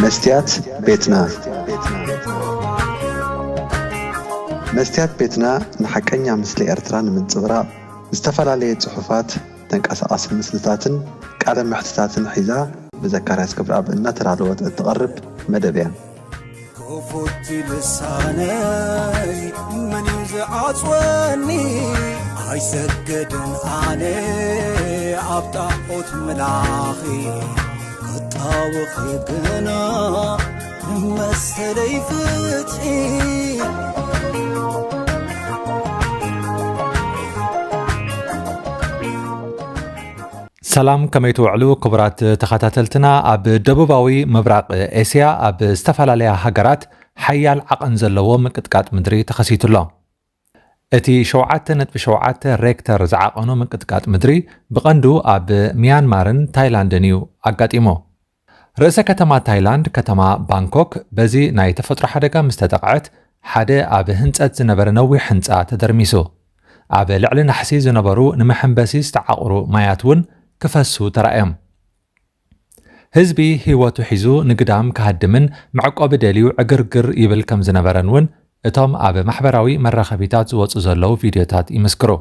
መስትያት ቤትና። መስትያት ቤትና ንሓቀኛ ምስሊ ኤርትራ ንምንጽብራቕ ዝተፈላለየ ጽሑፋት፣ ተንቀሳቓሲ ምስልታትን ቃለ መሕትታትን ሒዛ ብዘካርያስ ክብረኣብ እናተዳለወት እትቐርብ መደብ እያ። ክፉት ልሳነይ መን እዩ ዝዓጽወኒ? ኣይሰግድን ኣነ ኣብ ጣዖት ምላኺ፣ ክጣወኺ ግና ንመሰለይ ፍትሒ። ሰላም፣ ከመይ ትውዕሉ ክቡራት ተኸታተልትና? ኣብ ደቡባዊ ምብራቕ ኤስያ ኣብ ዝተፈላለያ ሃገራት ሓያል ዓቐን ዘለዎ ምንቅጥቃጥ ምድሪ ተኸሲቱ ኣሎ። እቲ ሸውዓተ ነጥቢ ሸውዓተ ሬክተር ዝዓቐኖ ምንቅጥቃጥ ምድሪ ብቐንዱ ኣብ ሚያንማርን ታይላንድን እዩ ኣጋጢሙ። ርእሰ ከተማ ታይላንድ፣ ከተማ ባንኮክ፣ በዚ ናይ ተፈጥሮ ሓደጋ ምስ ተጠቕዐት፣ ሓደ ኣብ ህንጸት ዝነበረ ነዊሕ ህንጻ ተደርሚሱ። ኣብ ልዕሊ ናሕሲ ዝነበሩ ንመሐንበሲ ዝተዓቑሩ ማያት እውን ክፈሱ ተራእዮም። ህዝቢ ህይወቱ ሒዙ ንግዳም ክሃድምን መዕቆቢ ደልዩ ዕግርግር ይብል ከም ዝነበረን እውን እቶም ኣብ ማሕበራዊ መራኸቢታት ዝወጹ ዘለዉ ቪድዮታት ይምስክሩ።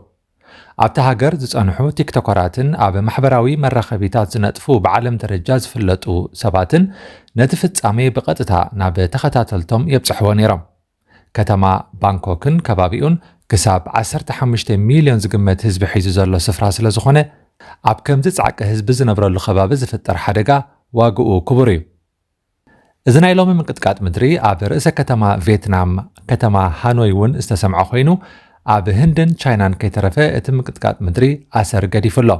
ኣብታ ሃገር ዝጸንሑ ቲክቶከራትን ኣብ ማሕበራዊ መራኸቢታት ዝነጥፉ ብዓለም ደረጃ ዝፍለጡ ሰባትን ነቲ ፍጻሜ ብቐጥታ ናብ ተኸታተልቶም የብጽሕዎ ነይሮም። ከተማ ባንኮክን ከባቢኡን ክሳብ ዓሰርተ ሓሙሽተ ሚልዮን ዝግመት ህዝቢ ሒዙ ዘሎ ስፍራ ስለ ዝኾነ፣ ኣብ ከምዚ ጻዕቂ ህዝቢ ዝነብረሉ ከባቢ ዝፍጠር ሓደጋ ዋግኡ ክቡር እዩ። እዚ ናይ ሎሚ ምንቅጥቃጥ ምድሪ ኣብ ርእሰ ከተማ ቬትናም፣ ከተማ ሃኖይ እውን ዝተሰምዐ ኮይኑ፣ ኣብ ህንድን ቻይናን ከይተረፈ እቲ ምንቅጥቃጥ ምድሪ ኣሰር ገዲፉ ኣሎ።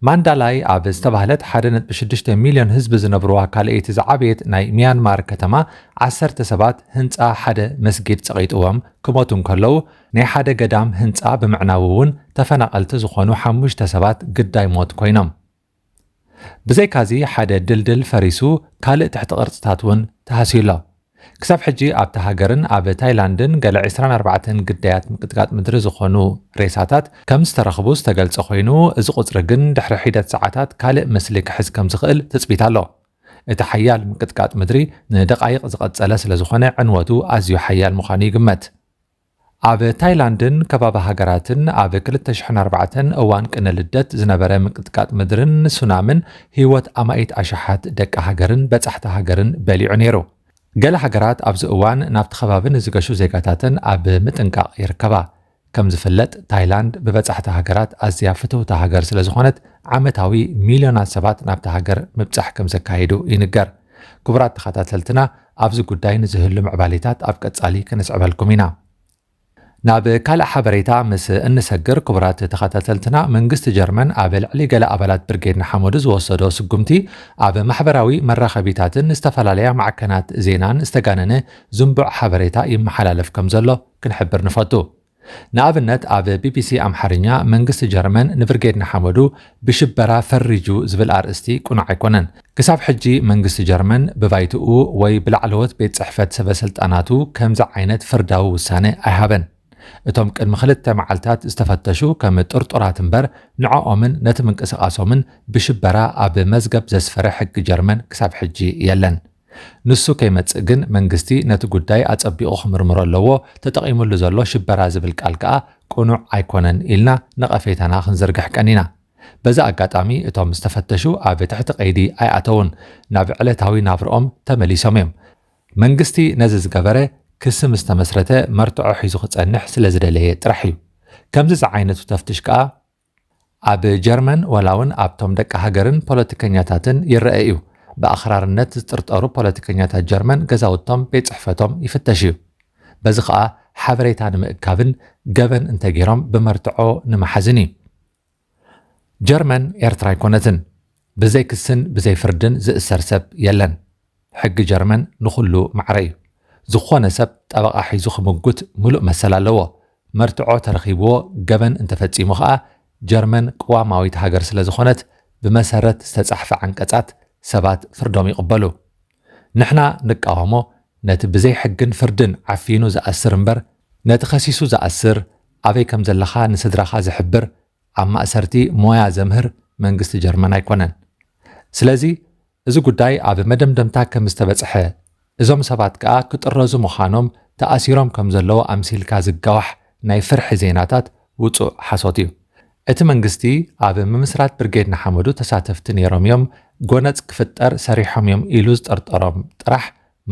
ማንዳላይ ኣብ ዝተባህለት ሓደ ነጥቢ ሽዱሽተ ሚልዮን ህዝቢ ዝነብርዋ ካልኣይቲ ዝዓበየት ናይ ሚያንማር ከተማ፣ ዓሰርተ ሰባት ህንጻ ሓደ መስጊድ ጸቒጥዎም ክሞቱ እንከለዉ፣ ናይ ሓደ ገዳም ህንጻ ብምዕናዉ እውን ተፈናቐልቲ ዝኾኑ ሓሙሽተ ሰባት ግዳይ ሞት ኮይኖም። ብዘይካዚ ሓደ ድልድል ፈሪሱ፣ ካልእ ትሕቲ ቅርጽታት እውን ተሃስዩ ኣሎ። ክሳብ ሕጂ ኣብታ ሃገርን ኣብ ታይላንድን ገለ ዕስራን ኣርባዕተን ግዳያት ምንቅጥቃጥ ምድሪ ዝኾኑ ሬሳታት ከም ዝተረኽቡ ዝተገልጸ ኮይኑ፣ እዚ ቁጽሪ ግን ድሕሪ ሒደት ሰዓታት ካልእ ምስሊ ክሕዝ ከም ዝኽእል ትጽቢት ኣሎ። እቲ ሓያል ምንቅጥቃጥ ምድሪ ንደቓይቕ ዝቐጸለ ስለ ዝኾነ፣ ዕንወቱ ኣዝዩ ሓያል ምዃኑ ይግመት። ኣብ ታይላንድን ከባቢ ሃገራትን ኣብ ክልተ ሽሕን ኣርባዕተን እዋን ቅነ ልደት ዝነበረ ምንቅጥቃጥ ምድርን ሱናምን ህይወት ኣማኢት ኣሽሓት ደቂ ሃገርን በጻሕቲ ሃገርን በሊዑ ነይሩ። ገለ ሃገራት ኣብዚ እዋን ናብቲ ከባቢ ንዝገሹ ዜጋታተን ኣብ ምጥንቃቕ ይርከባ። ከም ዝፍለጥ፣ ታይላንድ ብበጻሕቲ ሃገራት ኣዝያ ፍትውቲ ሃገር ስለ ዝኾነት፣ ዓመታዊ ሚልዮናት ሰባት ናብታ ሃገር ምብጻሕ ከም ዘካየዱ ይንገር። ክቡራት ተኸታተልትና፣ ኣብዚ ጉዳይ ንዝህሉ ምዕባሌታት ኣብ ቀጻሊ ክነስዕበልኩም ኢና። ናብ ካልእ ሓበሬታ ምስ እንሰግር፣ ክቡራት ተኸታተልትና፣ መንግስቲ ጀርመን ኣብ ልዕሊ ገለ ኣባላት ብርጌድ ንሓመዱ ዝወሰዶ ስጉምቲ፣ ኣብ ማሕበራዊ መራኸቢታትን ዝተፈላለያ ማዕከናት ዜናን ዝተጋነነ ዝንቡዕ ሓበሬታ ይመሓላለፍ ከም ዘሎ ክንሕብር ንፈቱ። ንኣብነት፣ ኣብ ቢቢሲ ኣምሓርኛ፣ መንግስቲ ጀርመን ንብርጌድ ንሓመዱ ብሽበራ ፈሪጁ ዝብል ኣርእስቲ ቅኑዕ ኣይኮነን። ክሳብ ሕጂ መንግስቲ ጀርመን ብባይትኡ ወይ ብላዕለዎት ቤት ጽሕፈት ሰበ ስልጣናቱ ከምዚ ዓይነት ፍርዳዊ ውሳነ ኣይሃበን። እቶም ቅድሚ ክልተ መዓልታት ዝተፈተሹ ከም ጥርጡራት እምበር፣ ንዕኦምን ነቲ ምንቅስቓሶምን ብሽበራ ኣብ መዝገብ ዘስፈረ ሕጊ ጀርመን ክሳብ ሕጂ የለን። ንሱ ከይመጽእ ግን መንግስቲ ነቲ ጉዳይ ኣጸቢቑ ክምርምሮ ኣለዎ፣ ተጠቒሙሉ ዘሎ ሽበራ ዝብል ቃል ከኣ ቅኑዕ ኣይኮነን ኢልና ነቐፌታና ክንዝርግሕ ቀኒና። በዚ ኣጋጣሚ እቶም ዝተፈተሹ ኣብ ትሕቲ ቀይዲ ኣይኣተዉን፣ ናብ ዕለታዊ ናብርኦም ተመሊሶም እዮም። መንግስቲ ነዚ ዝገበረ ክሲ ምስ ተመስረተ መርትዖ ሒዙ ክጸንሕ ስለ ዝደለየ ጥራሕ እዩ። ከምዚ ዝዓይነቱ ተፍትሽ ከኣ ኣብ ጀርመን ዋላ እውን ኣብቶም ደቂ ሃገርን ፖለቲከኛታትን ይረአ እዩ። ብኣኽራርነት ዝጥርጠሩ ፖለቲከኛታት ጀርመን ገዛውቶም፣ ቤት ጽሕፈቶም ይፍተሽ እዩ። በዚ ኸኣ ሓበሬታ ንምእካብን ገበን እንተገይሮም ብመርትዖ ንምሓዝን እዩ። ጀርመን ኤርትራ ኣይኮነትን። ብዘይ ክስን ብዘይ ፍርድን ዝእሰር ሰብ የለን። ሕጊ ጀርመን ንኹሉ ማዕረ እዩ። ዝኾነ ሰብ ጠበቓ ሒዙ ክምጉት ምሉእ መሰል ኣለዎ። መርትዖ ተረኺብዎ ገበን እንተፈጺሙ ኸኣ፣ ጀርመን ቅዋማዊት ሃገር ስለ ዝኾነት፣ ብመሰረት ዝተጻሕፈ ዓንቀጻት ሰባት ፍርዶም ይቕበሉ። ንሕና ንቃወሞ፣ ነቲ ብዘይ ሕግን ፍርድን ዓፊኑ ዝኣስር እምበር፣ ነቲ ከሲሱ ዝኣስር፣ ኣበይ ከም ዘለኻ ንስድራኻ ዝሕብር፣ ኣብ ማእሰርቲ ሞያ ዘምህር መንግስቲ ጀርመን ኣይኮነን። ስለዚ፣ እዚ ጉዳይ ኣብ መደምደምታ ከም ዝተበጽሐ፣ እዞም ሰባት ከኣ ክጥረዙ ምዃኖም፣ ተኣሲሮም ከም ዘለዉ ኣምሲልካ ዝጋዋሕ ናይ ፍርሒ ዜናታት ውጹእ ሓሶት እዩ። እቲ መንግስቲ ኣብ ምምስራት ብርጌድ ንሓመዱ ተሳተፍቲ ነይሮም እዮም፣ ጎነጽ ክፍጠር ሰሪሖም እዮም ኢሉ ዝጠርጠሮም ጥራሕ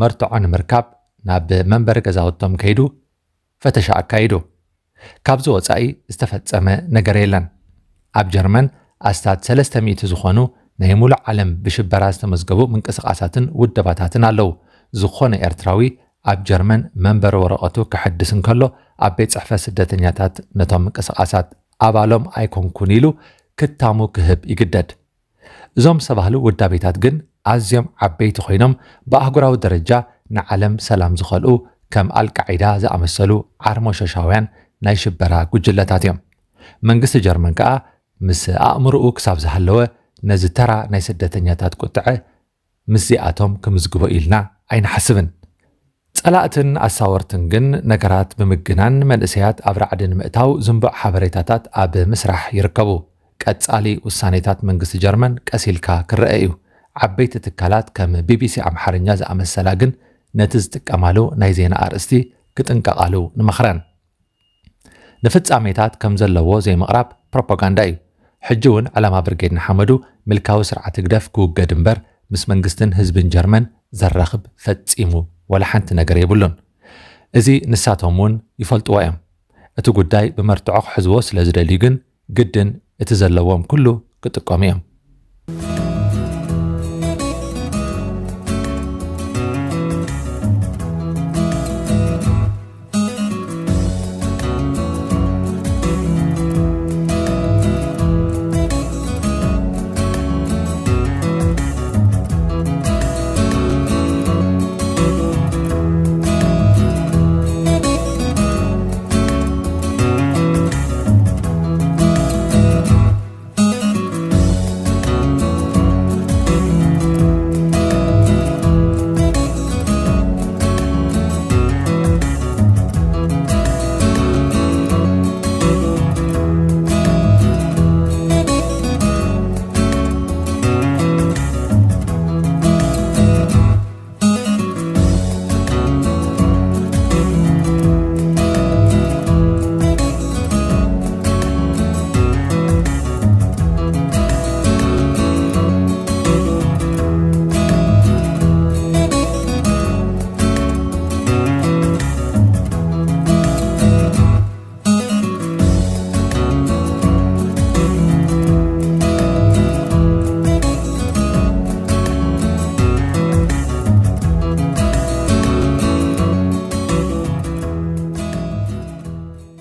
መርትዖ ንምርካብ ናብ መንበሪ ገዛውቶም ከይዱ ፈተሻ ኣካይዱ። ካብዚ ወጻኢ ዝተፈጸመ ነገር የለን። ኣብ ጀርመን ኣስታት ሰለስተ ሚእቲ ዝኾኑ ናይ ሙሉእ ዓለም ብሽበራ ዝተመዝገቡ ምንቅስቓሳትን ውደባታትን ኣለዉ። ዝኾነ ኤርትራዊ ኣብ ጀርመን መንበሪ ወረቐቱ ክሕድስ እንከሎ፣ ኣብ ቤት ጽሕፈት ስደተኛታት ነቶም ምንቅስቓሳት ኣባሎም ኣይኮንኩን ኢሉ ክታሙ ክህብ ይግደድ። እዞም ዝተባህሉ ውዳቤታት ግን ኣዝዮም ዓበይቲ ኮይኖም፣ ብኣህጉራዊ ደረጃ ንዓለም ሰላም ዝኸልኡ፣ ከም ኣልቃዒዳ ዝኣመሰሉ ዓርሞሸሻውያን ናይ ሽበራ ጉጅለታት እዮም። መንግስቲ ጀርመን ከኣ ምስ ኣእምሮኡ ክሳብ ዝሃለወ፣ ነዚ ተራ ናይ ስደተኛታት ቁጥዐ ምስዚኣቶም ክምዝግቦ ኢልና ኣይንሓስብን። ጸላእትን ኣሳወርትን ግን ነገራት ብምግናን፣ መንእሰያት ኣብ ራዕዲ ንምእታው ዝንቡዕ ሓበሬታታት ኣብ ምስራሕ ይርከቡ። ቀጻሊ ውሳኔታት መንግስቲ ጀርመን ቀስ ኢልካ ክረአ እዩ። ዓበይቲ ትካላት ከም ቢቢሲ ኣምሓርኛ ዝኣመሰላ ግን ነቲ ዝጥቀማሉ ናይ ዜና ኣርእስቲ ክጥንቀቓሉ ንመኽረን። ንፍጻሜታት ከም ዘለዎ ዘይምቕራብ ፕሮፓጋንዳ እዩ። ሕጂ እውን ዕላማ ብርጌድ ንሓመዱ ምልካዊ ስርዓት ህግደፍ ክውገድ እምበር፣ ምስ መንግስትን ህዝብን ጀርመን ዘራኽብ ፈጺሙ ወላ ሓንቲ ነገር የብሉን። እዚ ንሳቶም እውን ይፈልጥዎ እዮም። እቲ ጉዳይ ብመርትዖ ክሕዝዎ ስለ ዝደልዩ ግን፣ ግድን እቲ ዘለዎም ኩሉ ክጥቀሙ እዮም።